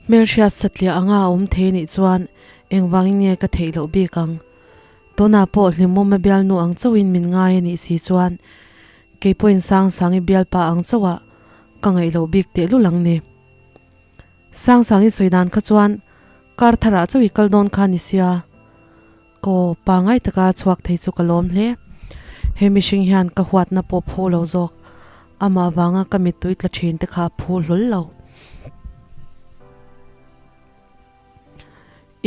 Hmelhriat satliah anga a awm thei nih chuan engvangin nge ka theih loh bik ang? Tunah pawh hlimawm a bialnu ang chauhin min ngai a nih si chuan kei pawhin Sangsangi bialpa ang chauhah ka ngaih loh bik tehlul ang ni. Sangsangi sawi dan kha chuan kar tharah chauh i kal dawn kha ni sia. Aw, pangai taka chhuak thei chu ka lawm hle. He mihring hian ka huatna pawh phu lo zawk. Amah vanga ka mittui tla thin te kha a phu hlawl lo.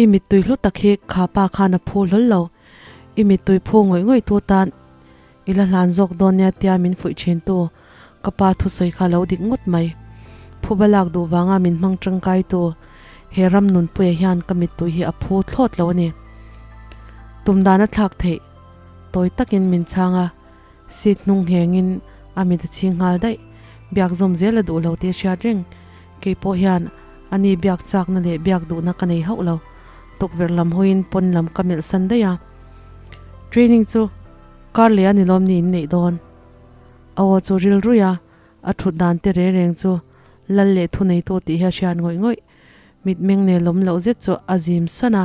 I mittui hlu tak hi kha pa khan a phu hlawl lo. I mittui phu ngawih ngawih tu tan i la hlan zawk dawn nia tia min fuih thin tu ka pa thusawi kha lo dik ngawt mai. Phuba lak duh vanga min hmang tangkai tu he ram nunpuia hian ka mittui hi a phu thlawt lo a ni. Tum dan a thlak theih tawi takin min chhang a, seat hnung nghengin a mit a chhing nghal daih. Biak zawm zel a duh lo tih a hriat reng. Kei pawh hian ani biak chakna leh biak duhna ka nei hauh lo. Tukverh lam hawiin pawn lam ka melh san daih a. Training chu kar leh a ni lawm ni in neih dawn? A aw chu ril ruih a, a thut dan te reng reng chu lal leh thuneitu tih hi a hriat ngawih ngawih. Mitmeng nelawm loh zet chu a zim san a,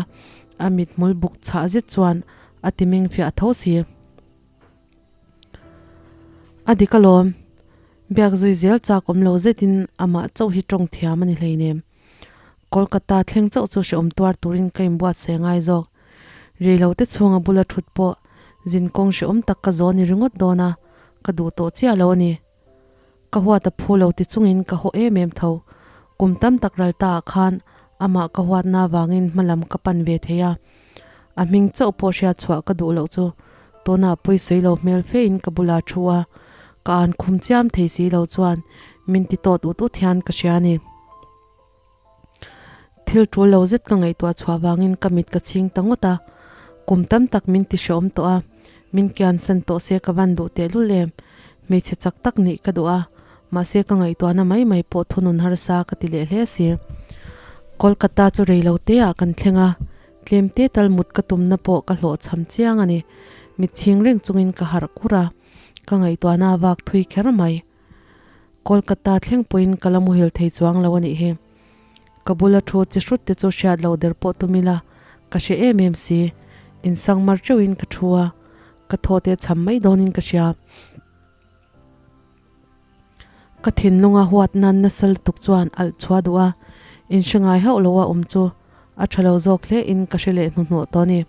a mithmul buk chhah zet chuan a ti meng fiah tho si. A dik alawm, biak zui zel chak awm lo zetin amah chauh hi tawng thiam a ni hleinem. Kolkata thleng chauh chu hrehawm tuar turin ka inbuatsaih ngai zawk. Reilote chhunga bula thut pawh zinkawng hrehawm tak ka zawn ni ringawt dawn a, ka duh tawh chiah lo a ni. Ka huat a phu lo ti chungin ka haw em em tho. Kum tam tak ral ta ah khan amah ka huatna avangin hmalam ka pan ve thei a. A hming chauh pawh hriat chhuah ka duh loh chu tunah pawisawi lo hmel fe in ka bula thu a, ka an khum chiam thei si lo chuan min ti tawt ut ut hian ka hria a ni. Thil tul lo zet ka ngaihtuah chhuah vangin ka mit ka chhing ta ngawt a, kum tam tak min ti hreawm tawh a, min kian san tawh se ka van duh tehlul em, hmeichhe chak tak nih ka duh a, mahse ka ngaihtuahna mai mai pawh thunun harsa ka ti leh hle si. Kolkata chu rei lo te ah kan thleng a, tlem te tal mut ka tumna pawh ka hlawhchham chiang a ni, mit chhing reng chungin ka harh kur a, ka ngaihtuahna a vak thui kher mai. Kolkata thleng pawhin ka la muhil thei chuang lo a nih hi. Ka bula thu chi hrut te chu hriat lo der pawh tum ila, ka hre em em si. Insang mar teuhin ka thu a, ka thaw te cham mai dawnin ka hria. Ka thinlunga huat nan nasa lutuk chuan alh chhuah duh a, inhre ngai hauh loa awm chu a tha lo zawk hle in ka hre leh hnuhnawh tawh a ni.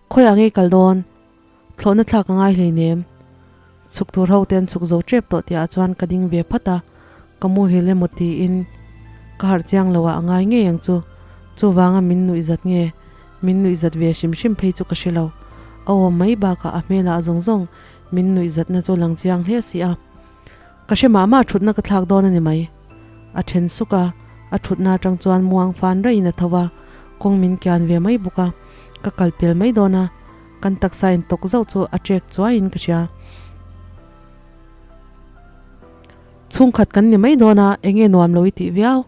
Khawiah nge i kal dawn? Thlawhna thlak a ngai hleinem. Chhuk tur ho te an chhuk zo tep tawh tihah chuan ka ding ve phat a, ka muhil emaw tiin ka harh chiang lo ah a ngai ngei ang chu. Chuvanga min nuih zat nge, min nuih zat ve hrim hrim phei chu ka hre lo. A awm mai bakah a hmelah zawng zawng min nuih zatna chu lang chiang hle si a. Ka hre mah mah thutna ka thlak dawn a ni mai. A then suk a, a thutna atang chuan muang fan raiin a tho a, kawng min kian ve mai bawk a, ka kal pel mai dawn a. Kan taksa in tawk zauh chu a trek chuaiin ka hria. Chhungkhat kan ni mai dawn a, enge nuam lo i tih viau.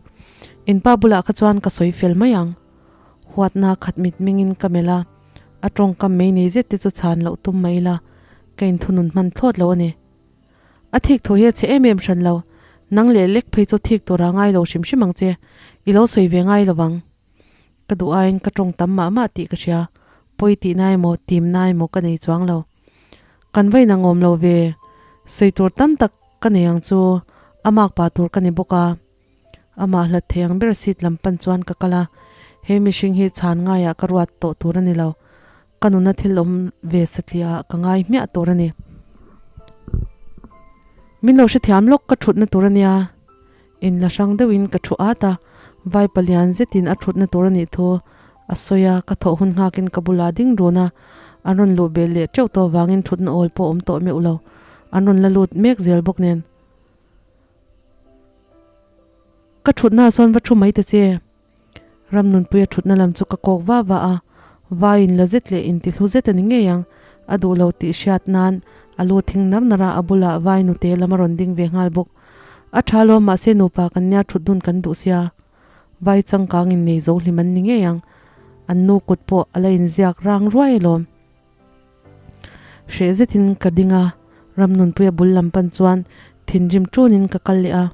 In pa bulah kha chuan ka sawi fel mai ang. Huatna khat mit mingin ka melh a, a tawngkam mei nei zet te chu chhan loh tum mai ila, ka inthunun hman thlawt lo a ni. A thik thu hi a chhe em em hran lo, nang leh lek phei chu thik tura ngai lo hrim hrim ang che, i lo sawi ve ngai lo vang. Ka duh aiin ka tawng tam mah mah tih ka hria, pawi tih na emaw tim na emaw ka nei chuang lo. Kan va inangawm lo ve, sawi tur tam tak ka nei ang chu, a mak pa tur ka ni bawk a. Amah hlat thei ang ber seat lam pan chuan ka kal a, he mihring hi chhan ngaiah ka ruat tawh tur a ni lo, ka nuna thil awm ve satliah ah ka ngai hmiah tur a ni. Min lo hrethiam lawk ka thutna tur a nia. In la hrang deuhin ka thu at a, vai palian zetin a thutna tur a nih thu a sawi a, ka thawh hun nghakin ka bulah ding run a, an rawn luh belh leh teuh tawh vangin thutna awl pawh awm tawh meuh lo, an rawn la lut mek zel bawk nen. Ka thutna ah sawn va thu mai ta che. Ramnunpuia thutna lam chu ka kawk va va a, vaiin la zet leh intihlu zet a ni ngei ang, a duh lo tih hriat nan a lu thing nar nar a, a bulah vai nute lam a rawn ding ve nghal bawk. A tha lo mahse nupa kan nia thut dun kan duh sia, vai changkang in nei zo hlim an ni ngei ang, an nu kut pawh a la inziak rang ruai alawm. Hreh zetin ka ding a, Ramnunpuia bul lam pan chuan thinrim tunin ka kal leh a.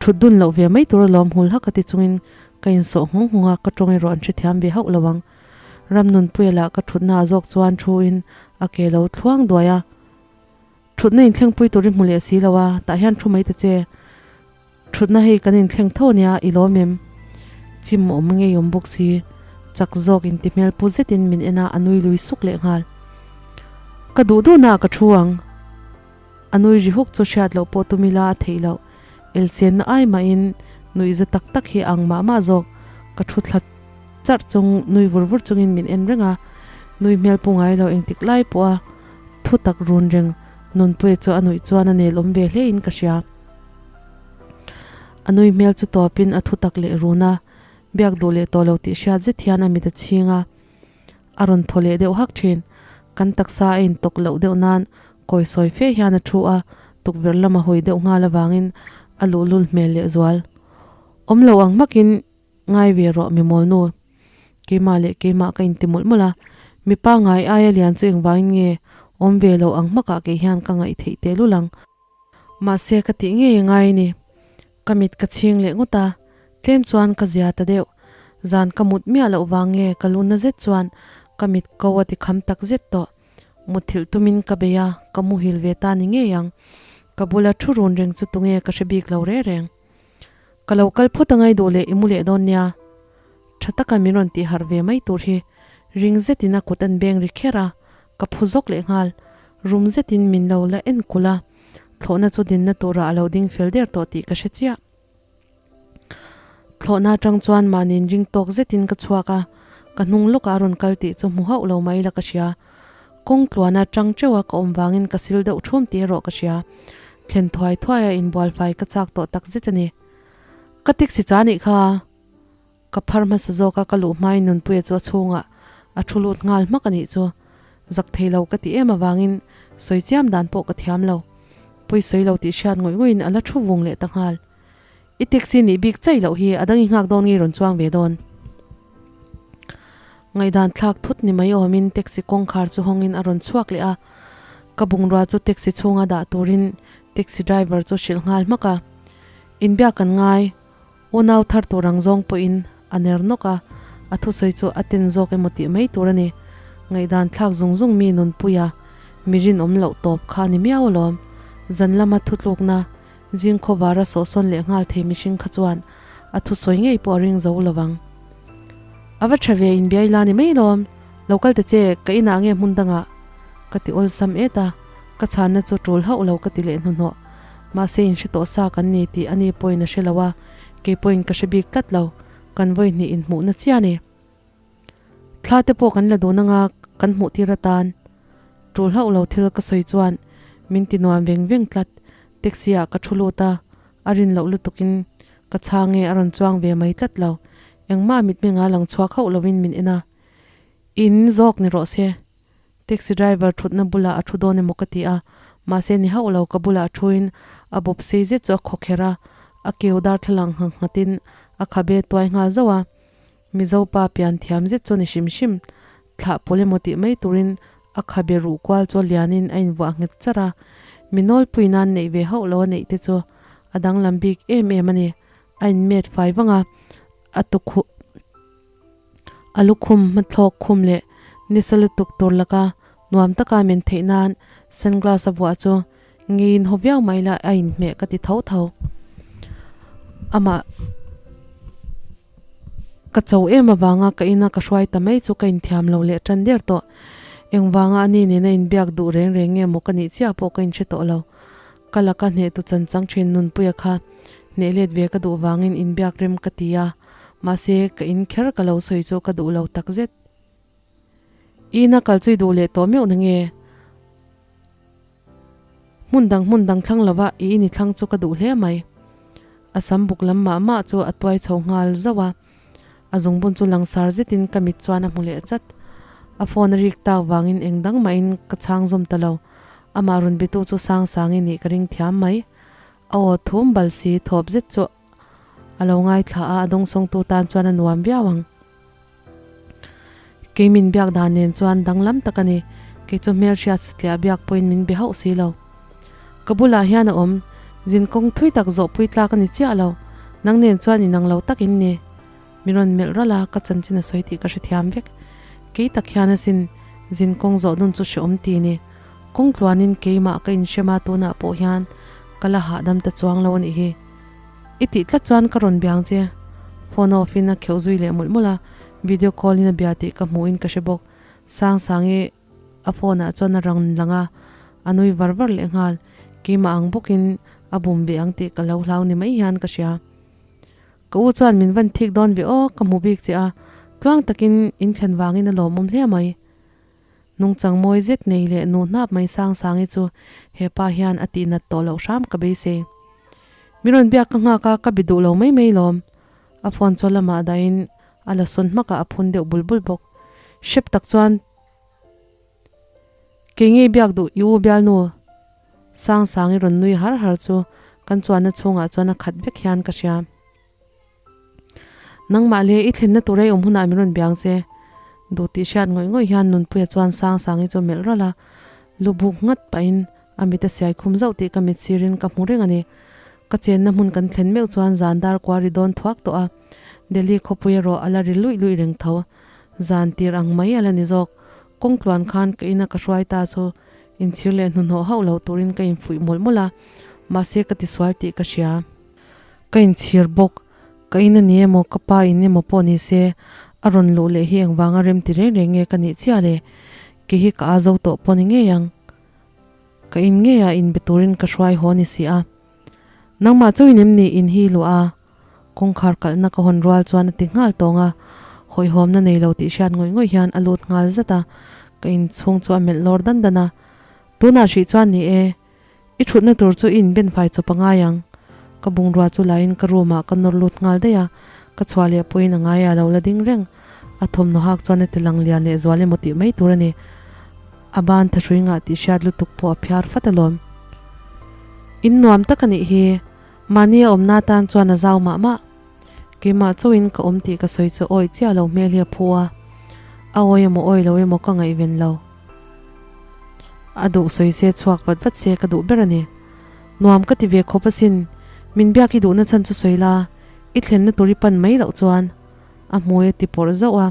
Thut dun loh ve mai tur alawm hul hak a ti chungin ka insawh nghawng nghawng a, ka tawng erawh an hrethiam ve hauh lo ang. Ramnunpuia lah ka thutna ah zawk chuan thu in a ke lo thluang duai a. Thutna inthlengpui tur i hmu leh si lo a, tah hian thu mai ta che. Thutna hei kan inthleng tho nia, i lawm em? Chim awm ngei awm bawk si, chak zawk inti hmel pu zetin min en a, a nui lui suk leh nghal. Ka duh duhna ah ka thu ang. A nui ri huk chu hriat loh pawh tum ila a theih loh. Elchenna ai mahin nuih za tak tak hi ang mah mah zawk. Ka thu thla charh chung nui vur vur chungin min en reng a, nui hmel pu ngai lo engtik lai pawha thu tak run reng Nunpuia chu a nuih chuan a nel awm ve hle in ka hria. A nui hmel chu tawpin a thu tak leh run a, biak duh leh tawh lo tih hriat zet hian a mit a chhing a. A rawn thaw leh deuh hak thin. Kan taksa a intawk loh deuh nan kawi sawi fe hian a thu a, tukverh lama hawi deuh nghal avangin a luhlul hmel leh zual. Awm lo ang hmakin ngai ve rawh mi mawl nu. Keimah leh keimah ka inti mawlh mawlh a, mipa ngai aia lian chu engvangin nge awm ve lo ang hmakah kei hian ka ngaih theih tehlul ang. Mahse ka tih ngei ngai ni. Ka mit ka chhing leh ngawt a, tlem chuan ka zia ta deuh. Zan ka mut miah loh vang nge ka lu na zet chuan ka mit ko a ti kham tak zet tawh. Mutthilh tumin ka bei a, ka muhil ve ta ni ngei ang. Ka bula thu run reng chu tunge ka hre bik lo reng reng. Ka lo kal phawt angai duh leh i mu leh dawn nia. Tha taka min rawn tih harh ve mai tur hi ring zetin a kut an beng ri kher a, ka phu zawk leh nghal. Rum zetin min lo la en kulh a, thlawhna chu dinna turah a lo ding fel der tawh tih ka hre chiah. Thlawhna atang chuan mahni ring tawk zetin ka chhuak a, ka hnung lawkah a rawn kal tih chu hmu hauh lo mai la ka hria. Kawng tluana tang teuh a ka awm vangin ka sil deuh thum tih erawh ka hria. Thlen thuai thuai a inbual fai ka chak tawh tak zet a ni. Ka taxi cha nih kha. Ka phar hmasa zawk a, ka luh hmain Nunpuia chu a chhungah a thu lut nghal hmak a nih chu. Zak thei lo ka ti em avangin sawi chiam dan pawh ka thiam lo. Pawi sawi lo tih hriat ngawih ngawih in a la thu vung leh ta nghal. I taxi nih bik chaih loh hi a dang i nghak dawn nge rawn chuang ve dawn? Ngaihdan thlak thut ni mai awmin taxi kawngkhar chu hawngin a rawn chhuak leh a. Ka bungrua chu taxi chhunga dah turin taxi driver chu hrilh nghal hmak a. Inbiak kan ngai. Unau thar tur ang zawng pawhin a ner nawk a, a thusawi chu a ten zawk emaw tih mai tur a ni. Ngaihdan thlak zung zung mi nunpuia mi rinawm loh tawp kha a ni miau alawm. Zan lama thutlukna zing khawvara sawhsawn leh nghal thei mihring kha chuan a thusawi ngei pawh a ring zo lo vang. A va tha ve inbiai la ni mai lawm, lo kal ta che, ka inah nge hmun dangah? Ka ti awlsam et a, ka chhanna chu tul hauh lo ka ti leh hnuhnawh. Mahse inhre tawh sa kan ni tih ani pawhin a hre lo a, kei pawhin ka hre bik tlat lo, kan vawi hnih inhmuhna chiah a ni. Thla te pawh kan la dun anga kan hmuh tir atan tul hauh lo thil ka sawi chuan min ti nuam veng veng tlat, taxi ah ka thu lut a, a rin loh lutukin ka chhang nge a rawn chuang ve mai tlat lo, engmah mitmenga lang chhuak hauh lovin min en a, In zawk ni rawh se. Taxi driver thutna bulah a thu dawn emaw ka ti a, mahse ni hauh lo ka bulah thuin a bawp sei zet chu a khaw kher a, a keu darthlalang nghak nghatin a khabe tuai nghal zauh a. Mizo pa pian thiam zet chu ni hrim hrim, thlah pawlh emaw tih mai turin a khabe ruh kual chu a lianin a invuah nghet char a, mi nawlpui nan neih ve hauh lo a neih te chu a danglam bik em em a ni, a inmet fai vang a, a tukhuh. A lukhum hmathlawk khum leh nisa lutuk tur laka nuam taka men theih nan sunglass a vuah chu ngeiin haw viau mai la a inhmeh ka ti tho tho. Amah ka cho em avanga ka ina ka hruai ta mai chu ka inthiam lo leh tan der tawh. Engvanga ani nena inbiak duh reng reng nge maw ka nih chiah pawh ka inhre tawh lo. Ka laka hnehtu chanchang thin Nunpuia kha hneh let ve ka duh vangin inbiak rem ka ti a. Mahse, ka in kher ka lo sawi chu ka duh lo tak zet. Ina kal chui duh leh tawh meuh na nge? Hmun dang hmun dang thlang lova i in i thlang chu ka duh hle mai. A sam buk lam mah mah chu a tuai chho nghal zauh a. A zungbun chu langsar zetin ka mit chuan a hmu leh chat. A phone a rik tak vangin eng dang mahin ka chhang zawm ta lo. Amah rawn bitu chu sang sangin nih ka ring thiam mai. A aw thum bal si thawp zet chu A lo ngaithla a, a dawngsawngtu tan chuan a nuam viau ang. Kei min biak dan nen chuan danglam tak a ni, kei chu hmelhriat satliah biak pawhin min be hauh si lo. Ka bulah hian a awm, Zin kawng thui tak zawh pui tlak a ni chiah lo. Nang nen chuan inang lo tak in ni. Mi rawn melh ralh a, ka chanchin a sawi tih ka hrethiam vek. Kei tak hian asin zin kawng zawh dun chu hreawm ti ni. Kawng tluanin keimah ka inhrem a tunah pawh hian ka la hahdam ta chuang lo a nih hi. I tih tlat chuan ka rawn biang che. Phone off in a kheuh zui leh mawlh mawlh a, video call in a bia tih ka hmuhin ka hre bawk. Sangsangi a phone ah chuan a rawn lang a, a nui var var leh nghal. Keimah ang bawkin a bum ve ang tih ka lo hlau ni mai hian ka hria. Ka u chuan min van thik dawn ve aw, ka hmu bik che a, tluang takin in thlen vangin a lawmawm hle mai. Nungchang mawi zet nei leh nu hnap mai Sangsangi chu he pa hian a tihnat tawh loh hram ka beisei. Mi rawn biak ka nghak a, ka bi duh lo mai mai lawm. A phone chaw lamah dahin a la sawn hmak a, a phun deuh bul bul bawk. Hrep tak chuan Kei ngei biak duh i u bialnu Sangsangi rawn nui har har chu kan chuanna chhungah chuan a khat vek hian ka hria. Nangmah leh i thlenna tur ei awm hunah min rawn biang che. Duh tih hriat ngawih ngawih hian Nunpuia chuan Sangsangi chu a melh ralh a, lu buk nghat pahin a mit a siai khum zauh tih ka mit sirin ka hmu reng a ni. Ka chenna hmun kan thlen meuh chuan zan dar kua ri dawn thuak tawh a, Delhi khawpui erawh a la ri luih luih reng tho. Zan tir ang mai a la ni zawk. Kawng tluan khan ka ina ka hruai ta chu inchhir leh hnuhnawh hauh lo turin ka infuih mawlh mawlh a, mahse ka tisual tih ka hria. Ka inchhir bawk, ka in a ni emaw ka pa in emaw pawh ni se, a rawn luh leh hi engvanga rem ti reng reng nge ka nih chiah le? Kei hi ka a zo tawh pawh ni ngei ang. Ka in ngeiah inbe turin ka hruai haw ni si a. Nangmah chauhin em ni in hi luah a? Kawngkhar kalhna ka hawn rual chuan a ti nghal tawng a, hawihhawmna nei lo tih hriat ngawih ngawih hian a lut nghal zat a, ka inchhung chu a melh lawr dan dan a. Tunah hrih chuan ni e, I thutna tur chu i inben fai chawp a ngai ang. Ka bungrua chu laiin ka room ah ka nawr lut nghal daih a, ka chhuah leh pawhin a ngai a lo la ding reng. A thawmhnaw hak chuan a ti lang lian leh zual emaw tih mai tur a ni. A ban thahrui ngah tih hriat lutuk pawh a phiar fat alawm. In nuam tak a nih hi, mahni a awmna atan chuan a zau mah mah. Keimah chauhin ka awm tih ka sawi chu awi chiah lo hmel hi a phu a, a awi emaw awi lo emaw ka ngaihven lo. A duh sawi se chhuak vat vat se ka duh ber a ni. Nuam ka ti ve khawp asin, min biak i duhna chhan chu sawi la, i thlenna tur i pan mai loh chuan a hmui a ti pawrh zauh a.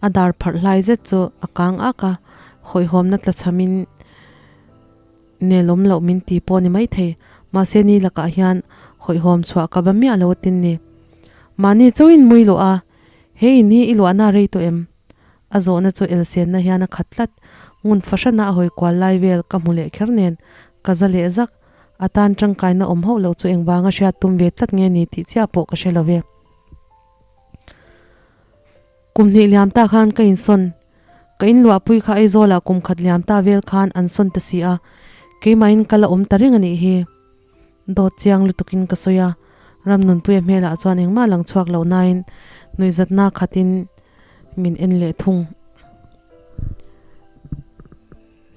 A dar pharh hlai zet chu a kang ak a, hawihhawmna tla chhamin nelawm loh min ti pawh a ni maithei. Mahse ni lakah hian hawihhawm chhuah ka va miah lo atin ni. Mahni chauhin mui luh a, he in hi i luahna a rei tawh em? A zawhna chu elsenna hian a khat tlat. Ngun fahrana a hawi kual lai vel ka hmu leh kher nen ka za leh zak. A tan tangkaina awm hauh loh chu engvanga hriat tum ve tlat nge ni tih chiah pawh ka hre lo ve. Kum hnih liam ta khan ka insawn. Ka inluahpui kha Aizawlah kum khat liam ta vel khan an sawn ta si a, keimahin ka la awm ta reng a nih hi. Dawt chiang lutukin ka sawi a, Ramnunpuia hmelah chuan engmah lang chhuak lo nain nuihzatna khatin min en leh thung.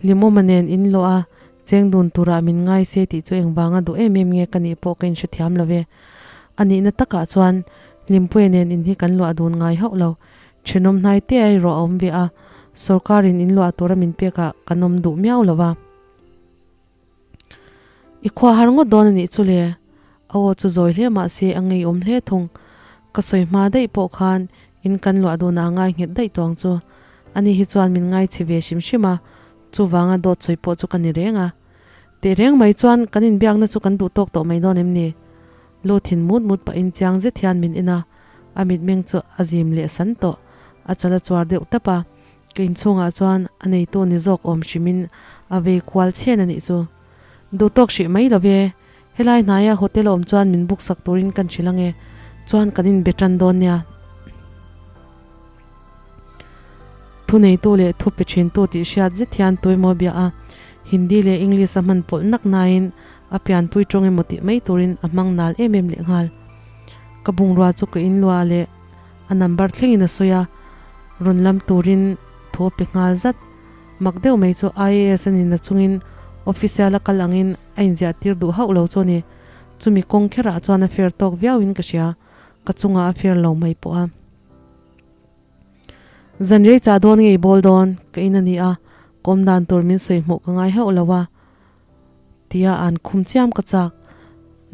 Limawma nen inlawh a, cheng dun turah min ngai se tih chu engvanga duh em em nge ka nih pawh ka inhrethiam lo ve. A nihna takah chuan Hlimpuia nen in hi kan luah dun ngai hauh lo. Thenawm hnai te a erawh a awm ve a, sawrkarin in luah tura min pekah kan awm duh miau lo va. I khua har ngawt dawn a nih chu le. A aw chu zawi hle mah se a ngeiawm hle thung. Ka sawi hma daih pawh khan in kan luah dunah a ngai nghet daih tuang chu. Ani hi chuan min ngai chhe ve hrim hrim a, chuvanga dawt sawi pawh chu ka ni reng a. Teh reng mai chuan kan inbiakna chu kan duh tawk tawh mai dawn em ni? Lu thin mut mut pahin chiang zet hian min en a, a mitmeng chu a zim leh san tawh. A chal a chuar deuh tap a, Ka inchhungah chuan a neitu ni zawk awm hrimin a vei kual chhen a nih chu. Duh tawk hrih mai lo ve, helai hnaia hotel a awm chuan min book sak turin kan hrilh ange, chuan kan inbe tan dawn nia. Thu neitu leh thu pe thintu tih hriat zet hian tuimaw bia a, Hindi leh English a hman pawlh nak nain a pianpui tawng emaw tih mai turin a hmang nal em em lehnghal. Ka bungrua chu ka inluah leh A number thlengin a sawi a, rawn lam turin thu a pe nghal zat. Mak deuh mai chu IAS a nihna chungin official a kal angin a inziah tir duh hauh lo chu a ni. Chumi kawng kherah chuan a fair tawk viauin ka hria, ka chungah a fair lo mai pawh a. Zan rei chah dawn nge i bawl dawn? Ka in a ni a, kawm dan tur min sawi hmuh ka ngai hauh lo a. Tia an khum chiam ka chak.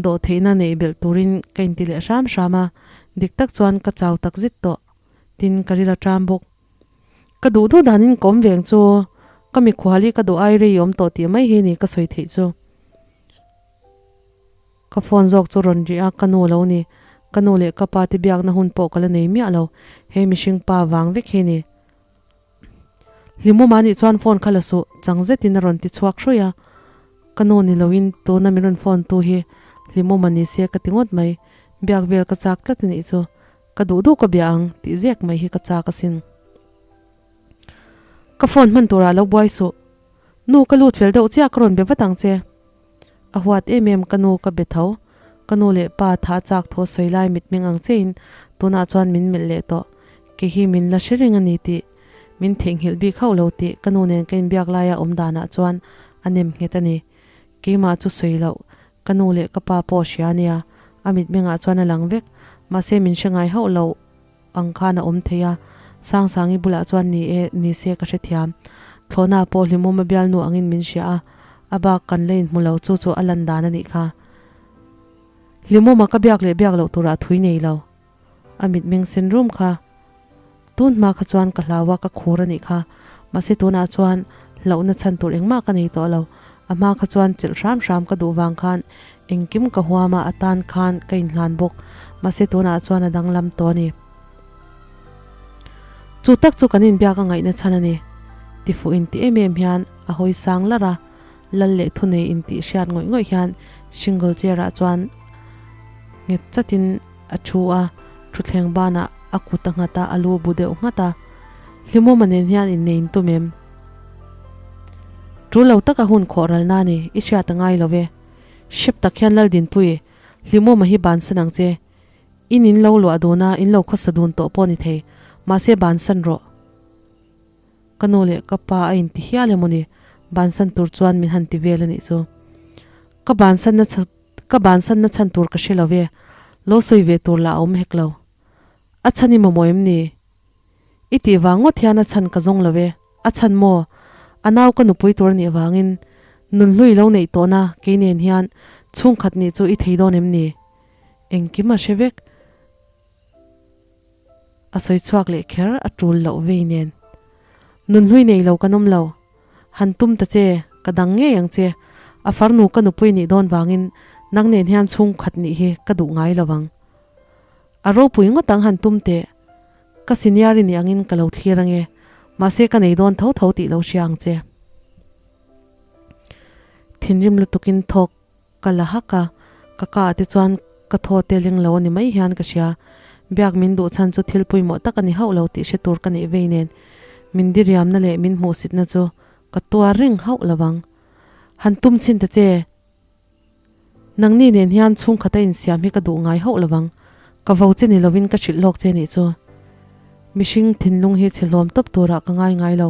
Dawhtheihna neih belh turin ka inti leh hram hram a, dik tak chuan ka chau tak zet tawh. Tin, ka ril a ṭam bawk. Ka duh duh danin ka awm veng chu ka mikhual hi ka duh ai rei awm tawh tih mai hi ni ka sawi theih chu. Ka phone zawk chu rawn rih a, ka nu lo ni. Ka nu leh ka pa te biakna hun pawh ka la nei miah lo, he mihring pa vang vek hi ni. Hlimawma nih chuan phone kha la suh, chang zetin a rawn ti chhuak hruai a. Ka nu ni loin tuna min rawn phone tu hi Hlimawma ni se ka ti ngawt mai, biak vel ka chak tlat a nih chu. Ka duh duh ka bia ang tih ziak mai hi ka chak asin. Ka phone hman turah lo buai suh. Nu ka lut fel deuh chiah ka rawn be vat ang che. A huat em em ka nu ka be tho. Ka nu leh pa tha chak thu a sawi lai mitmeng ang chiahin tunah chuan min melh leh tawh. Kei hi min la hre reng a ni tih min theihnghilh bik hauh lo tih ka nu nen ka inbiak laia awm danah chuan a nem nghet a ni. Keimah chu sawi loh ka nu leh ka pa pawh hria a nia, a mitmengah chuan a lang vek. Mahse min hre ngai hauh lo ang khan a awm thei a, Sangsangi bulah chuan ni e, ni se ka hrethiam. Thlawhna pawh hlimawm a bialnu angin min hria a, a bak kan la inhmu lo chu chu a lan dan a nih kha. Hlimawma ka biak leh biak loh turah thui nei lo. A mitmeng sen rum kha. Tun hma kha chuan ka hlau a, ka khur a nih kha. Mahse tunah chuan hlauhna chhan tur engmah ka nei tawh lo. A hma kha chuan chelh hram hram ka duh vang khan engkim ka huam a, a tan khan ka inhlan bawk. Mahse tunah chuan a danglam tawh a ni. Chu tak chu kan inbiak a ngaihna chhan a ni. Tifuh inti em em hian a hawi sang larh a, lal leh thunei intih hriat ngawih ngawih hian shingle chair ah chuan nghet chatin a thu a, thutthleng banah a kut a nghat a, a lu bu deuh nghat a. Hlimawma nen hian innei in tum em? Tul lo taka hun khawh ralna a ni, i hriat a ngai lo ve. Hrep tak hian Laldinpui, Hlimawma hi bansan ang che. In in lo luah dun a, in lo khawsa dun tawh pawh a ni thei, mahse bansan rawh. Ka nu leh ka pa a inti hial emaw ni, bansan tur chuan min han ti vel a nih chu. Ka bansanna ka bansanna chhan tur ka hre lo ve, lo sawi ve tur lah a awm hek lo. A chhan i mamawh em ni? I tih vang ngawt hian a chhan ka zawng lo ve, a chhan maw? A nau ka nupui tur a nih vangin nunhlui lo neih tawhna kei nen hian chhungkhat nih chu i thei dawn em ni? Engkim a hre vek. A sawi chhuak leh kher a tul loh vei nen. Nunhlui nei lo kan awm lo. Han tum ta che, ka dang ngei ang che. A farnu ka nupui nih dawn vangin nang nen hian chhungkhat nih hi ka duh ngai lo ang. A ropui ngawt ang han tum teh. Ka senior i nih angin ka lo thlir ange. Mahse ka nei dawn tho tho tih lo hria ang che. Thinrim lutukin thawk Ka la hak a, ka ka ah te chuan ka thaw te leng lo a ni mai hian ka hria. Biak min duh chhan chu thil pawimawh tak a ni hauh lo tih hre tur ka neih vei nen min diriamna leh min hmuhsitna chu ka tuar reng hauh lo vang. Han tum chhin ta che. Nangni nen hian chhungkhata insiam hi ka duh ngai hauh lo vang. Ka vo che ni lovin ka hrilh lawk che nih chu. Mihring thinlung hi chhe hlawm tawp turah ka ngai ngai lo.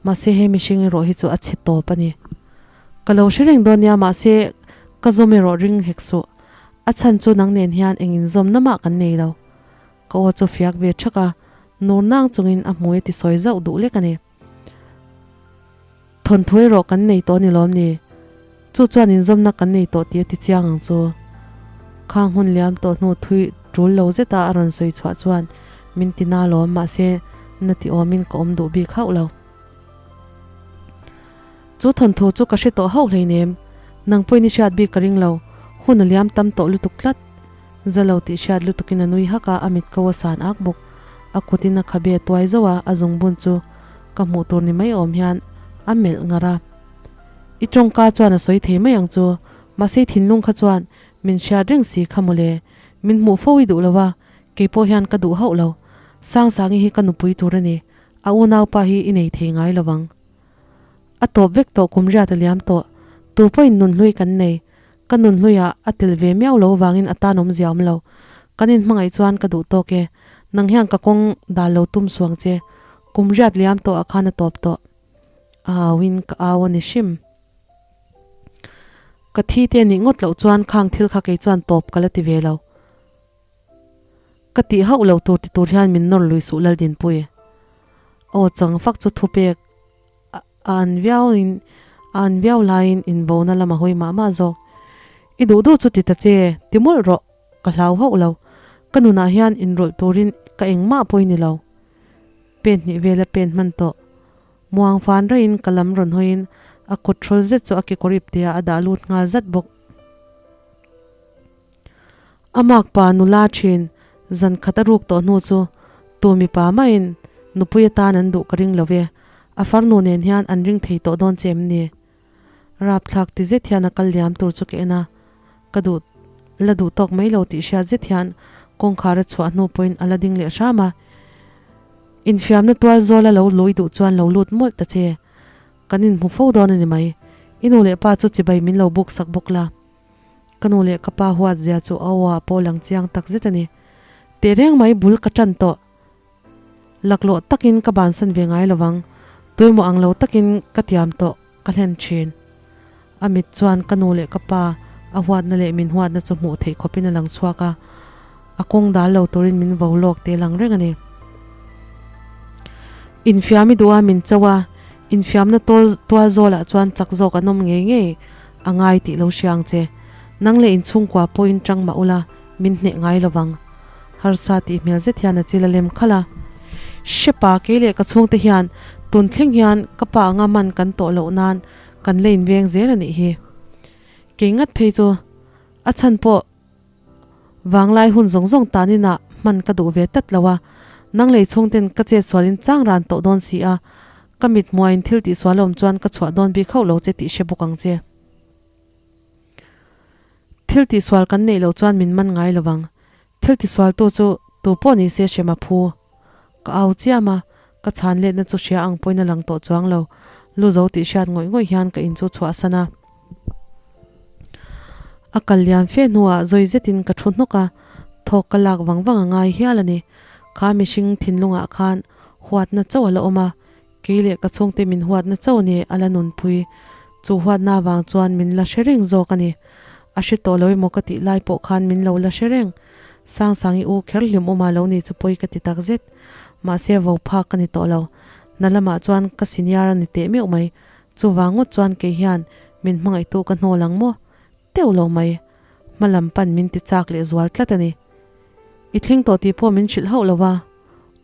Mahse he mihring erawh hi chu a chhe tawp a ni. Ka lo hre reng dawn nia mahse ka zawm erawh ring hek suh. A chhan chu nang nen hian eng inzawmna mah kan nei lo. Ka aw chu fiak ve thak a, nur nang chungin a hmui a ti sawi zauh duh lek a ni. Thawnthu erawh kan nei tawh a ni lawm ni? Chu chuan inzawmna kan nei tawh tih a ti chiang ang chu. Khang hun liam tawh hnu thui tul lo zeta a rawn sawi chhuah chuan min ti na lawm mahse na ti awmin ka awm duh bik hauh lo. Chu thawnthu chu ka hre tawh hauh hleinem, nang pawhin i hriat bik ka ring lo, hun a liam tam tawh lutuk tlat. Za lo tih hriat lutukin a nui hak a, a mit ko a san ak bawk. A kutin a khabe a tuai zauh a, a zungbun chu ka hmuh tur ni mai awm hian a melh ngar a. I tawngka chuan a sawi thei mai ang chu, mahse i thinlung kha chuan min hriat reng si kha mawle, min hmuh fo i duh lo a, keipawh hian ka duh hauh lo. Sangsangi hi ka nupui tur a ni, A unaupa hi i nei thei ngai lo ang. A tawp vek tawh kum riat a liam tawh. Tu pawhin nunhlui kan nei. Ka nunhluiah a tel ve miau lo vangin a tan awmzia awm lo. Kan inhmangaih chuan ka duh tawk e. Nang hian ka kawng dal lo tum suang che. Kum riat liam tawh ah khan a tawp tawh. A auin ka au a ni hrim. Ka thi te nih ngawt loh chuan khang thil kha kei chuan tawp ka la ti ve lo. Ka tih hauh lo tur ti tur hian min nawr lui suh Laldinpui. Aw chang fak chu thupek a an viau in A an viau laiin inbona lam a hawi mah mah zawk. I duh duh chu ti ta che, ti mawlh rawh, ka hlau hauh lo. Ka nunah hian inrawlh turin ka engmah pawi ni lo. Pen hnih vela pen hman tawh. Muang fan raiin ka lam rawn hawiin a kut hrawl zet chu a kekawr ipte ah a dah lut nghal zat bawk. A makpa nula thin zan khat a ruk tawh hnu chu tu mipa maiin nupui atan an duh ka ring lo ve, a farnu nen hian an ring thei tawh dawn che em ni? Rapthlak ti zet hian a kal liam tur chu ka en a, ka duh la duh tawk mai lo tih hriat zet hian kawngkhar a chhuah hnu pawhin a la ding leh hram a, Infiamna tual zawl a lo lui duh chuan lo lut mawlh ta che, kan inhmu fo dawn a ni mai, i nu leh pa chu chibai min lo buk sak bawk la. Ka nu leh ka pa huat zia chu a aw ah pawh lang chiang tak zet a ni. Tehreng mai bul ka tan tawh. Laklawh takin ka bansan ve ngai lovang, tuimaw ang lo takin ka tiam tawh ka hlen thin. A mit chuan ka nu leh ka pa a huatna leh min huatna chu hmuh theih khawpin a lang chhuak a, a kawng dal lo turin min vo lawk teh lang reng a ni. Infiam i duh a min cho a, infiamna tawl tual zawlah chuan chak zawk an awm ngei ngei a ngai tih lo hria ang che. Nang leh inchhungkua pawhin tang mah ula min hneh ngai lovang. Harsa tih hmel zet hian a chil a lem khalh a. Hrepa kei leh ka chhungte hian tun thleng hian ka pa anga man kan tawh loh nan kan la inveng zel a nih hi. Kei ngat phei chu a chhan pawh vanglai hun zawng zawng tanin ah hman ka duh ve tlat lo a, nang lei chhungten ka chet sualin chang ran tawh dawn si a, ka mit hmuain thil tihsual a awm chuan ka chhuah dawn bik hauh lo che tih hre bawk ang che. Thil tihsual kan neih loh chuan min man ngai lovang. Thil tisualtu chu tu pawh ni se hrem a phu. Ka au chiam a, ka chhan letna chu hria ang pawhin a lang tawh chuang lo. Lu zo tih hriat ngawih ngawih hian ka in chu chhuahsan a. A kal lian fe hnuah zawi zetin ka thu hnawk a, thawk ka lak vang vang a ngai hial a ni. Kha mihring thinlungah khan huatna chauh a la awm a, Kei leh ka chhungte min huatna chauh ni a la nunpui. Chu huatna avang chuan min la hre reng zawk a ni. A hre tawh lo emaw ka tih lai pawh khan min lo la hre reng. Sangsangi u kher hlim awma lo ni chu pawi ka ti tak zet. Mahse vo phak ka ni tawh lo. Na lamah chuan ka senior a ni teh meuh mai. Chuvang ngawt chuan kei hian min hmangaihtu ka hnawl ang maw? Teuh lo mai. Hma lam pan min ti chak leh zual tlat a ni. I thleng tawh tih pawh min hrilh hauh lo va.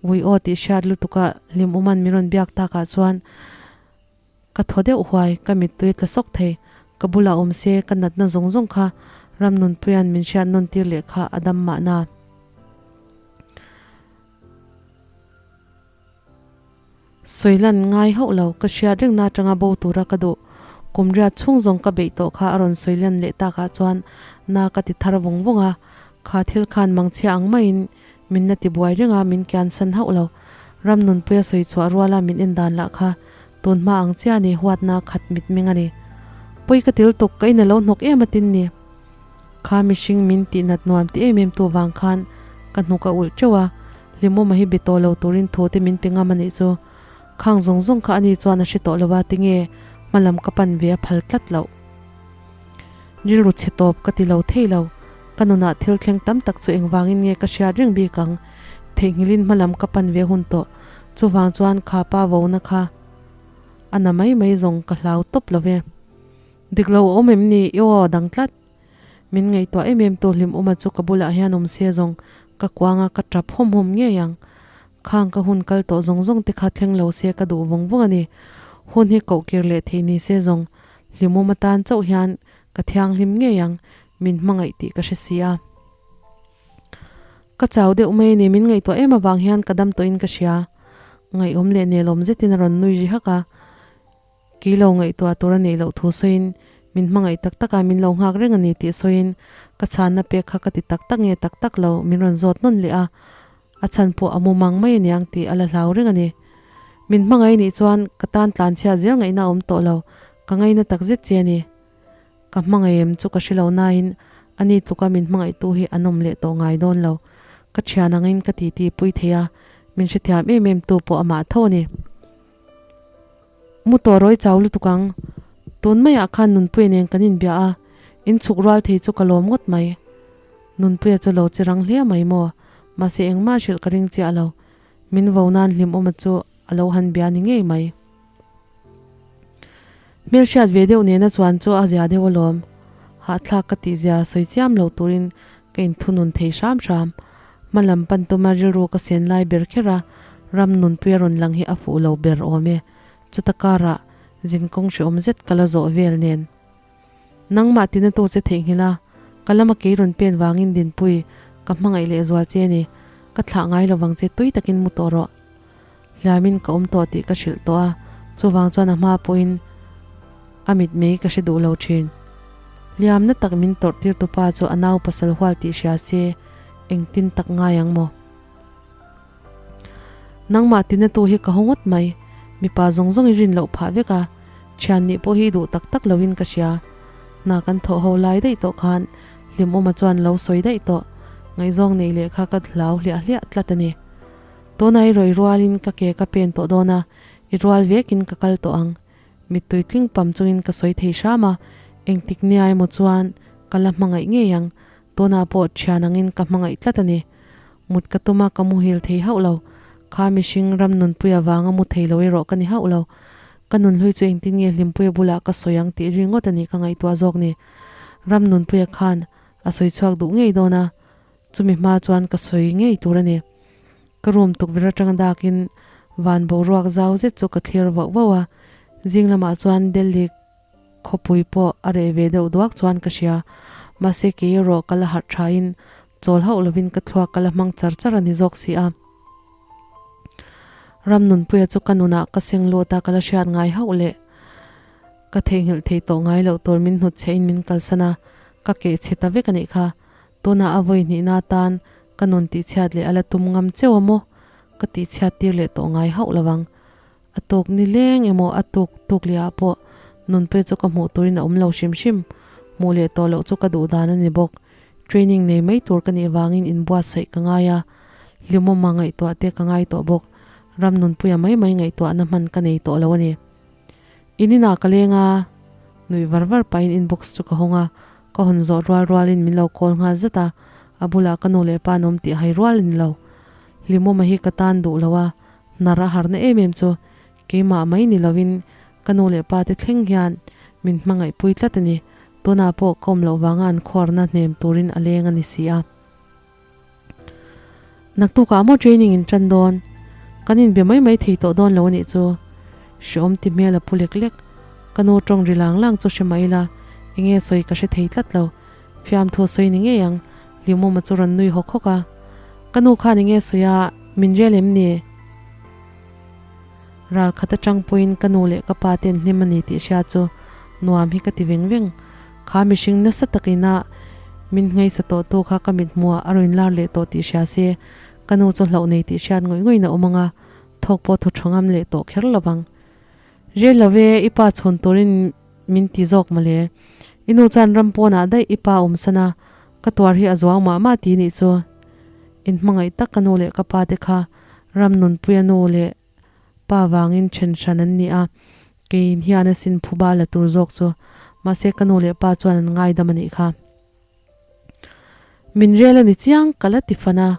Ui aw tih hriat lutuka hlim uman min rawn biak takah chuan ka thaw deuh huai, ka mittui tla sawk thei. Ka bulah awm se ka natna zawng zawng kha Ramnunpuia'n min hriat nawn tir leh kha a dam mahna. Sawilan ngai hauh lo, ka hriat rengna atanga bo tura ka duh. Kum riat chhung zawng ka beih tawh kha a rawn sawilan leh takah chuan na ka ti thar vawng vawng a, kha thil khan mangchhia ang maiin min la ti buai reng a, min kian san hauh lo. Ram nunpuia sawi chhuah ruala min en dan lah kha tun hma ang chiah a ni, huatna khat mitmeng a ni. Pawi ka til tuk, ka in a lo hnawk em atin ni. Kha mihring min tih nat nuam ti em em tu vang khan ka hnuk a ulh teuh a, Hlimawma hi be tawh lo turin thu te min pe ngam a nih chu. Khang zawng zawng kha ani chuan a hre tawh lo a, tinge hma lam ka pan ve a phal tlat loh. Rilru chhe tawp ka ti lo thei lo, ka nunah thil thleng tam tak chu engvangin nge ka hriat reng bik ang, theihnghilhin hma lam ka pan ve hun tawh, chuvang chuan kha pa vona kha a na mai mai zawng ka hlau tawp lo ve. Dik lo a awm em ni? I aw a dang tlat. Min ngaihtuah em em tu hlim awma chu ka bulah hian awm se zawng ka kuanga ka tap hawm hawm ngei ang. Khang ka hun kal tawh zawng zawng te kha thleng lo se ka duh vawng vawng a ni. Hun hi koh kir leh thei ni se zawng hlim awm atan chauh hian ka thianghlim ngei ang, min hmangaih tih ka hre si a. Ka chau deuh mai a ni, min ngaihtuah em avang hian ka dam tawhin ka hria. Ngaihawm leh nelawm zetin a rawn nui ri hak a. Kei lo ngaihtuah tur a neih loh thu sawiin, min hmangaih tak taka min lo nghak reng a ni tih sawiin ka chhanna pek kha ka ti tak tak nge tak tak lo min rawn zawt nawn leh a, a chhan pawh a mumang mai a niang tih a la hlau reng a ni. Min hmangaih nih chuan ka tan tlanchhiat zel ngaihna a awm tawh lo, ka ngaina tak zet che a ni. Ka hmangaih em chu ka hre lo nain a ni tluka min hmangaihtu hi an awm leh tawh ngai dawn lo. Ka thian angin ka titi pui thei a, min hrethiam em em tu pawh amah tho a ni. Mu tawh rawi chau lutuk ang. Tun maiah khan Nunpuia nen kan inbia a, in chhuk rual thei chu ka lawm ngawt mai. Nunpuia chu lo che rang hle mai maw? Mahse engmah hrilh ka ring chiah lo. Min vo nan hlimawma chu a lo han bia ni ngei mai. Hmelhriat ve deuh nena chuan chu a zia deuh alawm. Hahthlak ka tih zia sawi chiam lo turin ka inthunun thei hram hram. Hma lam pan tuma rilru ka sen lai ber kher a, ram nunpui a rawn lang hi a fuh lo ber awm e. Chuta karah zinkawng hrehawm zet ka la zawh vel nen. Nangmah tina tu che theihnghilh a, ka lama kei rawn pen vangin Dinpui, ka hmangaih leh zual che ni. Ka thlah ngai lovang che tui takin mu tawh rawh. Hliamin ka awm tawh tih ka hrilh tawh a, chuvang chuan a hma pawhin a mit mei ka hre duh lo thin. Hliamna tak min tawrh tir tupa chu a nau pasal hual tih hria se engtin tak ngai ang maw? Nangmah tina tu hi ka haw ngawt mai, mipa zawng zawng i rin loh phah vek a, thian nih pawh hi i duh tak tak loin ka hria. Hna kan thawh ho lai daih tawh khan Hlimawma chuan lo sawi daih tawh, ngaihzawng neih leh kha ka hlau hliah hliah tlat a ni. Tuna i rawi rualin ka ke ka pen tawh dawn a, i rual vekin ka kal tawh ang. Mittui tling pam chungin ka sawi thei hram a, engtik nia emaw chuan ka la hmangaih ngei ang, tunah pawh thian angin ka hmangaih tlat a ni. Mut ka tum a, ka muhil thei hauh lo. Kha mihring ram nunpui avanga mu thei lo erawh ka ni hauh lo. Ka nunhlui chu engtin nge Hlimpuia bulah ka sawi ang tih ringawt a ni ka ngaihtuah zawk ni. Ram nunpuia khan a sawi chhuak duh ngei dawn a, Chumi hma chuan ka sawi ngei tur a ni. Ka room tukverh atanga dakin van boruak zau zet chu ka thlir vauh vauh a, zing lamah chuan Delhi khawpui pawh a reh ve deuh duak chuan ka hria. Mahse kei erawh ka la harh thain chawl hauh lovin ka thluak ka la hmang char char a ni zawk si a. Ram nunpuia chu ka nunah ka seng lut a, ka la hriat ngai hauh leh. Ka theihnghilh thei tawh ngai loh tur min hnut chhe in min kalsan a, ka keh chhe ta vek a nih kha. Tunah a vawi hnihna atan ka nun tihchhiat leh a la tum ngam cheu a maw? Ka tihchhiat tir leh tawh ngai hauh lo vang. A tuk ni leng emaw a tuk tuk leh ah pawh nunpui chu ka hmuh turin a awm lo hrim hrim. Hmuh leh tawh loh chu ka duh dan a ni bawk. Training nei mai tur ka nih vangin inbuatsaih ka ngai a, hlimawma ngaihtuah te ka ngai tawh bawk. Ram nunpuia mai mai ngaihtuahna hman ka nei tawh lo a ni. In inah ka leng a, nuih var var pahin inbox chu ka hawng a, ka hawn zawh rual rualin min lo call nghal zet a, a bulah ka nu leh pa an awm tih hai rual a ni lo. Hlimawma hi ka tan duh lo a, hnar a harna em em chu keimah mai ni lovin ka nu leh pa te thleng hian min hmangaihpui tlat a ni, tunah pawh ka awm loh vanga an khuarna hnem turin a leng a ni si a. Naktukah maw training in tan dawn? Kan inbe mai mai thei tawh dawn lo anih chu. Hreawm ti hmel a pu lek lek. Ka nu tawng ri lang lang chu hre mai ila, enge sawi ka hre thei tlat lo. Fiamthu sawi ni ngei ang, Limawma chu rawn nui hawk hawk a. Ka nu khan enge sawi a, min rel em ni? Ral khat atang pawhin ka nu leh ka pa ten hlim a ni tih hria chu nuam hi ka ti veng veng. Kha mihring nasa takina min nghaisa tawh tu kha ka mithmuh ah a rawn lar leh tawh tih hria se ka nu chu hlauh nei tih hriat ngawih ngawih in a awm ang a, thawk pawh thaw tha ngam leh tawh kher lo vang. Rel lo e, i pa chhun turin min ti zawk mawle. I nu chuan ram pawnah daih i pa awm san a, ka tuar hi a zuang mah mah ti nih chu. In hmangaih tak ka nu leh ka pa te kha ram nunpuia nu leh pa vangin then hran an ni a, keiin hian a sin phuba la tur zawk chu. Mahse ka nu leh pa chuan an ngaidam a nih kha. Min rel a ni chiang ka la ti fan a,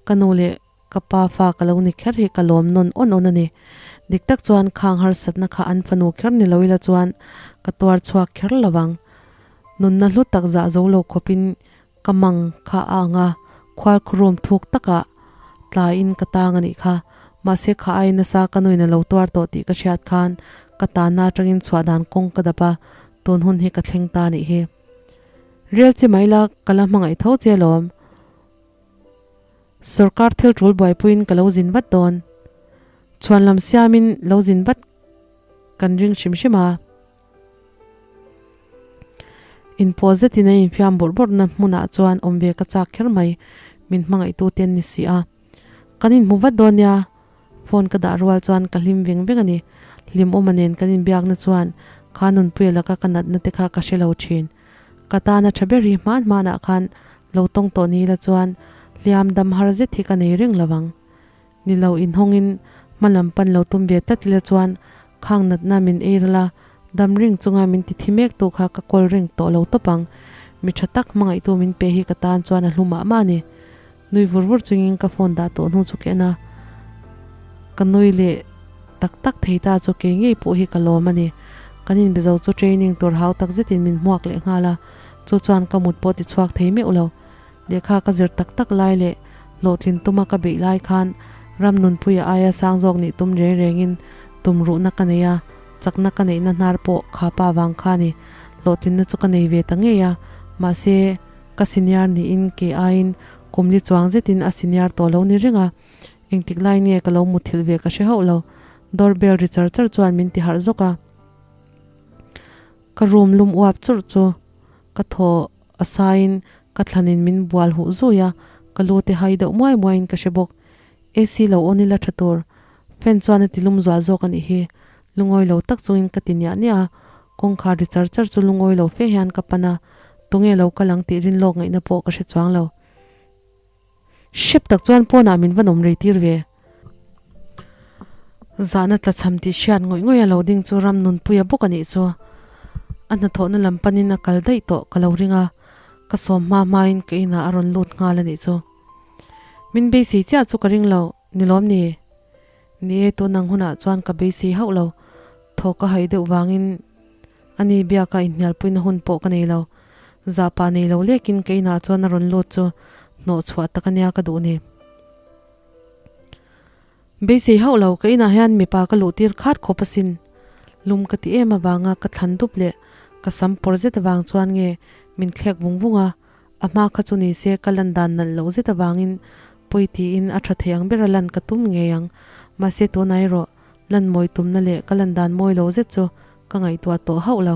ka nu leh ka pa fa ka lo ni kher hi ka lawm nawn awn awn a ni. Dik tak chuan khang harsatna kha an fanu kher ni lo ila chuan ka tuar chhuak kher lo vang. Nunna hlu tak zah zo lo khawpin Ka mang kha a ang a, khual khurum thuk takah tlaiin ka tang a nih kha. Mahse kha ai nasa ka nuin a lo tuar tawh tih ka hriat khan ka tanna atangin chhuah dan kawng ka dap a, tun hun hi ka thleng ta nih hi. Rel chi mai la ka la hmangaih tho che alawm. Sorkar thil tul buaipuiin ka lo zin vat dawn. Chhuan lam siamin lo zin vat kan ring hrim hrim a. Inpawh zetin a infiam bawrh bawrhna hmunah chuan awm ve ka chak kher mai, min hmangaihtu te an ni si a. Kan inhmu vat dawn nia, phone ka dah rual chuan ka hlim veng veng a ni. Hlimawma nen kan inbiakna chuan kha nunpuia laka ka natna te kha ka hre lo thin. Ka tana tha ber hi hman hmanah khan lo tawng tawh ni ila chuan hliam dam har zet hi ka nei reng lo ang. Ni lo inhawngin hma lam pan lo tum ve tlat ila chuan khang natna min ei ral a, dam ring chunga min ti thi mek tu kha ka kawl reng tawh lo tawp ang. Mi tha tak hmangaihtu min pe hi ka tan chuan a hlu mah mah a ni. Nui vur vur chungin ka phone dah tawh hnu chu ka en a, ka nui leh tak tak thei ta chu kei ngei pawh hi ka lawm a ni. Kan inbe zo chu training tur hau tak zetin min hmuak leh nghal a, chu chuan ka mut pawh ti chhuak thei meuh lo. Lehkha ka zir tak tak lai leh hlawhtlin tuma ka beih lai khan ram nunpuia aia sang zawk nih tum reng rengin tum ruhna ka nei a, chakna ka neihna hnar pawh kha pa vang kha ni. Hlawhtlinna chu ka nei ve ta ngei a, mahse ka senior niin ke aiin kum li chuang zetin a senior tawh lo ni reng a, engtik lai nge ka lo muthilh ve ka hre hauh lo. Door bell ri char char chuan min ti harh zawk a. Ka room lum uap churh chu ka thaw a saiin ka thlanin min bual huh zui a, ka lu te hai deuh muai muaiin ka hre bawk. AC lo on ila tha tur. Fan chuan a ti lum zual zawk a nih hi. Lungawi lo tak chungin ka ti niah niah a, kawngkhar ri char char chu lungawi lo fe hian ka pan a, tunge lo kal ang tih rin lawk ngaihna pawh ka hre chuang lo. Hrep tak chuan pawnah min va nawm rei tir ve. Zahna tlachham tih hriat ngawih ngawih a lo ding chu ram nunpuia bawk a nih chu. A hnathawhna lam panin a kal daih tawh ka lo ring a, ka sawm hma hmain ka inah a rawn lut nghal a nih chu. Min beisei chiah chu ka ring lo, ni lawm ni? Ni e, tun ang hunah chuan ka beisei hauh lo. Thaw ka haih deuh vangin ani biaka inhnialpuina hun pawh ka nei lo. Zahpah nei lo lekin ka inah chuan a rawn lut chu hnawh chhuah tak ania ka duh ni. Beisei hauh lo, ka inah hian mipa ka luh tir khat khawp asin. Lum ka ti em avanga ka thlan dup leh ka sam pawr zet avang chuan nge min thlek vung vung a, a hma kha chu nise ka lan dan nalh loh zet avangin pawi tiin a tha thei ang bera lan ka tum ngei ang. Mahse tunah erawh lan mawi tumna leh ka lan dan mawi lo zet chu ka ngaihtuah tawh hauh lo.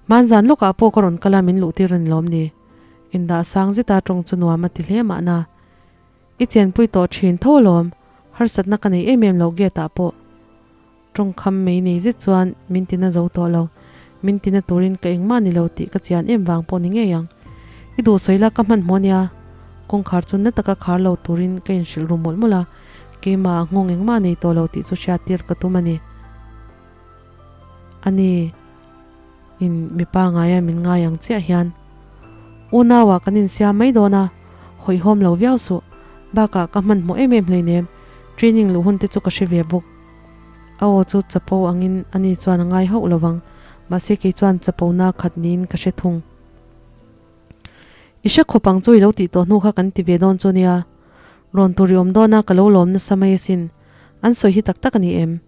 Hmanzan lawkah pawh ka rawn kal a min luh tir a ni lawm ni? Indah sang zeta tawng chu nuam a ti hle mahna. I chenpui tawh thin tho alawm, harsatna ka nei em em lo gate ah pawh. Tawngkham mei nei zet chuan min tina zo tawh lo, min tina turin ka engmah ni lo tih ka chian em vang pawh ni ngei ang. I duh sawi la ka hmanhmawh nia. Kawngkhar chu na taka khar lo turin ka inhrilh ru mawlh mawlh a, keimah ah nghawng engmah nei tawh lo tih chu hriattir ka tum a ni. A ni in mipa ngaia min ngai ang chiah hian unau ah kan insiam mai dawn a, hawihhawm lo viau suh. Bakah ka hmanhmawh em em hleinem, training luh hun te chu ka hre ve bawk. A aw chu chapo angin a ni chuan a ngai hauh lo vang, mahse kei chuan chapo na khat niin ka hre thung. I hre khawp ang chu i lo tih tawh hnu kha kan ti ve dawn chu nia. Rawn tur i awm dawn a, ka lo lawm nasa mai asin. An sawi hi tak tak a ni em?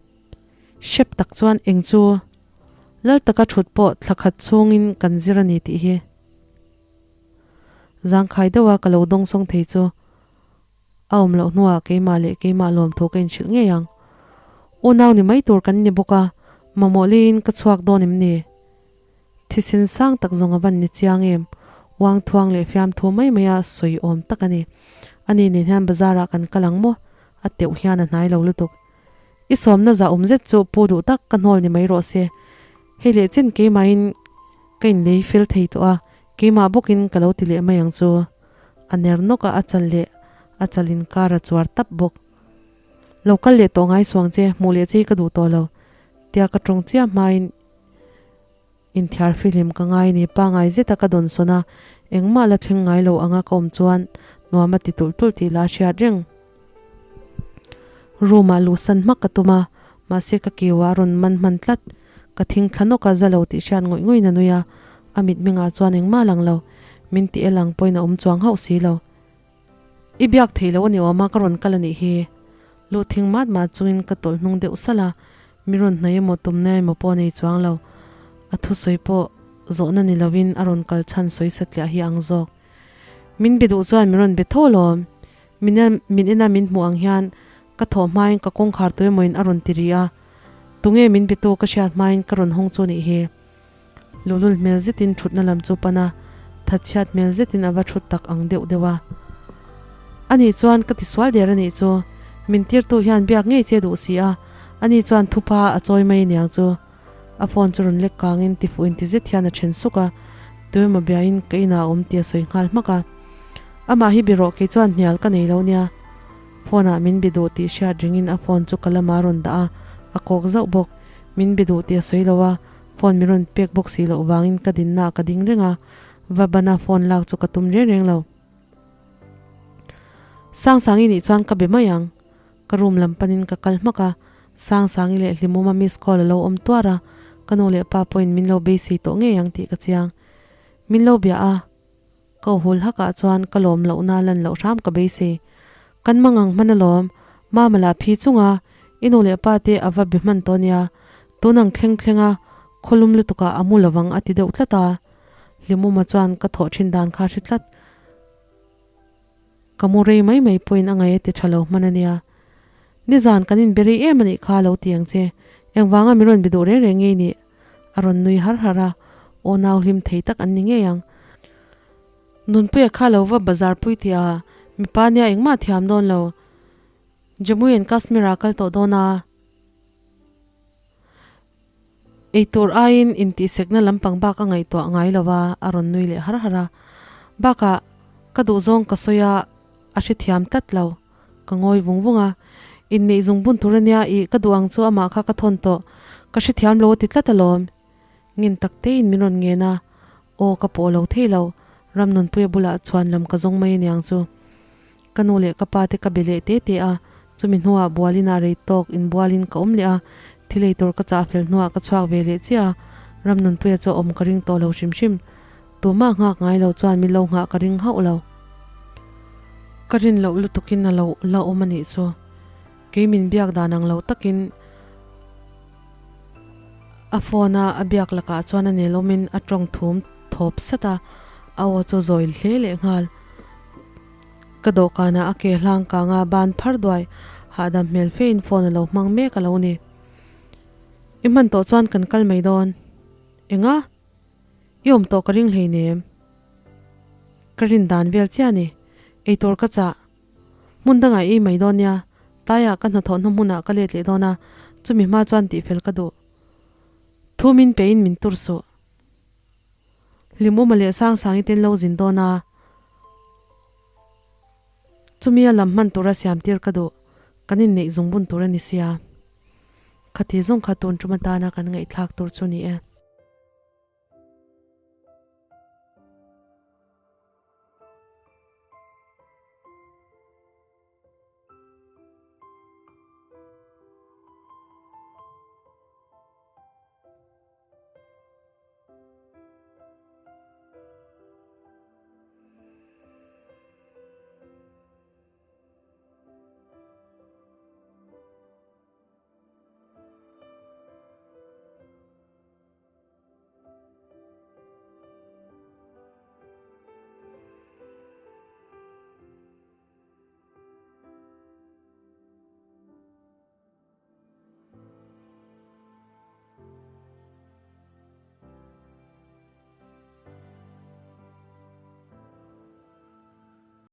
Hrep tak chuan eng chu lal taka thut pawh thla khat chhungin kan zir a ni tih hi zangkhai deuha ka lo dawngsawng thei chu a awm loh hnuah keimah leh keimah lawmthu ka inhrilh ngei ang. Unau ni mai tur kan ni bawk a, mamawh leiin ka chhuak dawn em ni? Thisen sang tak zawng a van ni chiang em? Uang thuang leh fiamthu mai mai a sawi awm tak a ni. Ani nen hian bazar ah kan kal ang maw? A teuh hian a hnai lo lutuk. I sawmna zah awm zet chu pu duh tak ka hnawl ni mai rawh se. Hei leh chin keimahin ka inlei fel thei tawh a, keimah bawkin ka lo ti leh mai ang chu. A ner nawk a, a chal leh a chal inkar a chuar tap bawk. Lo kal leh tawh ngai suang che, hmuh leh che hi ka duh tawh lo. Tia ka tawng chiah hmain Inthiar fihlim ka ngai ni pangai zeta ka dawn sawn a, engmah la thleng ngai lo anga ka awm chuan nuam a ti tulh tulh tih la hriat reng. Room ah luhsan hmak ka tum a, mahse ka kiu ah a rawn man hman tlat. Ka thing thla nawk a, za lo tih hriat ngawih ngawih in a nui a, a mitmengah chuan engmah lang lo, min ti el ang pawhin a awm chuang hauh si lo. I biak theih loh a ni awm a, ka rawn kal a nih hi. Lu thing mat mat chungin ka tawlh hnung deuh salh a, mi rawn hnaih emaw tumna emaw pawh a nei chuang lo. A thusawi pawh zawhna ni lovin a rawn kal chhan sawi satliah hi ang zawk. Min be duh chuan min rawn be tho alawm. Min min ena min hmuh ang hian ka thawh hmain ka kawngkhar tu emawin a rawn ti ri a, tunge min be tu ka hriat hmain ka rawn hawng chu nih hi. Luhlul hmel zetin thutna lam chu pan a, thatchhiat hmel zetin a va thut tak ang deuh deuh a. Ani chuan ka tisual der a nih chu, min tirtu hian biak ngei che duh si a, ani chuan thupa a chawi mai aniang chu. A phone chu rawn lek kangin tifuh inti zet hian a then suk a, tuemaw biain ka inah a awm tih a sawi nghal hmak a. Amah hi birawh kei chuan hnial ka nei lo nia. Phone ah min bi duh tih hriat ringin a phone chu ka lamah a rawn dah a, a kawk zauh bawk. Min bi duh tih a sawi lo a, Phone min rawn pek bawk si loh vangin ka dinna ah ka ding reng a, va bana phone lak chu ka tum reng reng lo. Sangsangi nih chuan ka be mai ang. Ka room lam panin ka kal hmak a, Sangsangi leh Hlimawma miss call a lo awm tuar a, ka nu leh pa pawhin min lo beisei tawh ngei ang tih ka chiang. Min lo bia a, ka hul hakah chuan ka lawm lohna lan loh hram ka beisei. Kan mangang hman alawm, Mama lah phi chunga i nu leh pa te a va be hman tawh nia, tun ang thleng thlenga khawlum lutukah a mu lovang a ti deuh tlat a. Hlimawma chuan ka thawh thin dan kha hre tlat. Ka mu rei mai mai pawhin a ngaih a ti tha lo hman a nia. Nizan kan inbe rei em a nih kha lo ti ang che. Engvanga min rawn be duh reng reng ngei nih? A rawn nui har har a, aw nau hlim thei tak an ni ngei ang. Nunpuia kha lo va bazar pui tih a, mipa nia engmah thiam dawn lo. Jammu and Kashmir ah kal tawh dawn a. Eitur aiin intihsekna lampang bak a ngaihtuah ngai lo a, a rawn nui leh har har a. Bakah, ka duhzawng ka sawi a, a hrethiam tlat lo. Ka ngawi vung vung a. Inneih zung bun tur ania, ih, ka duh ang chu amah kha ka thawn tawh. Ka hrethiam lo a ti tlat alawm. Ngin tak tein min rawn ngen a, aw ka pawh lo thei lo, Ramnunpuia bulah chuan lam ka zawng mai aniang chu. Ka nu leh ka pa te ka be leh te te a, chumi hnuah bualin ah rei tawk inbualin ka awm leh a, thil ei tur ka chah fel hnuah ka chhuak ve leh chiah a, Ramnunpuia chu a awm ka ring tawh lo hrim hrim. Tumah nghak ngai lo chuan min lo nghah ka ring hauh lo. Ka rin loh lutukin a lo la awm a nih chu. Kei min biak dan ang lo takin a phone a a biak lakah chuan a nelawmin a tawng thum thawp sat a, a aw chu zawi hle leh nghal. Ka dawhkanah a ke hlang kang a, ban phar duai hahdam hmel fein phone a lo hmang mek a lo ni. I hman tawh chuan kan kal mai dawn. Enga? I awm tawh ka ring hleinem. Ka rin dan vel chiah a ni. Eitur ka chah. Hmun dangah i ei mai dawn nia. Taiah ka hnathawh hnu hmunah ka let leh dawn a, chumi hma chuan tihfel ka duh. Thu min pein min tur suh. Hlimawma leh Sangsangi ten lo zin dawn a, chumi a lam hman tura siam tir ka duh, kan inneih zung bun tur a ni sia. Khati zawng kha tun tum atana kan ngaihthlak tur chu ni e.